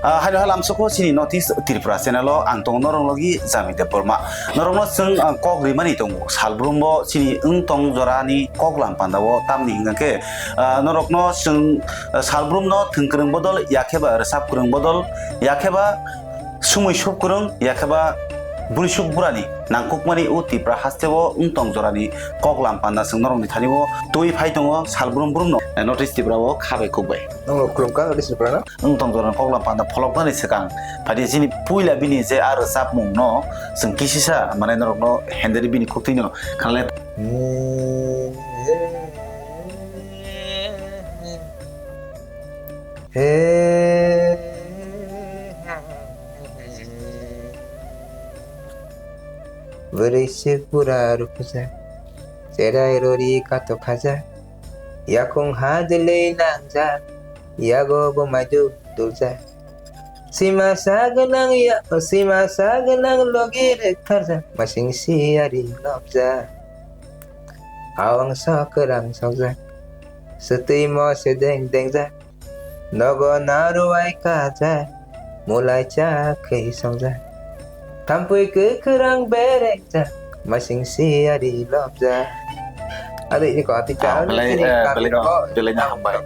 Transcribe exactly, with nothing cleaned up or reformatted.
Ah, haino halam soko chini North East Tripura channel o ang tongo norok logi Jami Debbarma. Norokno chwng, ah, kok rimani tongo. Salbrumbo chini wng tong jorani kok lam panda o tamni hingka khe, ah, norokno chwng, ah, salbrumno thwng kwrwng bodol, yakheba rwchap kwrwng bodol, yakheba sumui suk kwrwng, yakheba bwrwi suk burani nangkukmani o Tripura haste o wng tong jorani kok lam panda chwng norokni thani o twi phai tongo salbrum brumno, eh, North East Tripura o kha bai kuk bai. Nokno khulumkha, North East Tripura no. Wng tong jorani kok lam panda pholoknani swkang, phaidi chini puila bini je a rwchapmung no chwng kisisa, mane norokno henderi bini khuktwi no khanle. He. Bwrwi swk bura rwkhusa, cherai rori katok khaja, yakung ha dwlwi nangjak, yago bo maidu dulja. Sima sa gwnang ya, sima sa gwnang logi rek tharjak, masing si ari lobjak. Awang sa kwrang sokjak, swtwi mo se deng dengjak. Nogo narwai kajak, mulai cha khe songjak. Thampui kwkhwrang berekjak, masing si ari lobjak. Ado ini ko ati cha, Ah, belai, ini eh, kami belai, ko. Belai na hambai.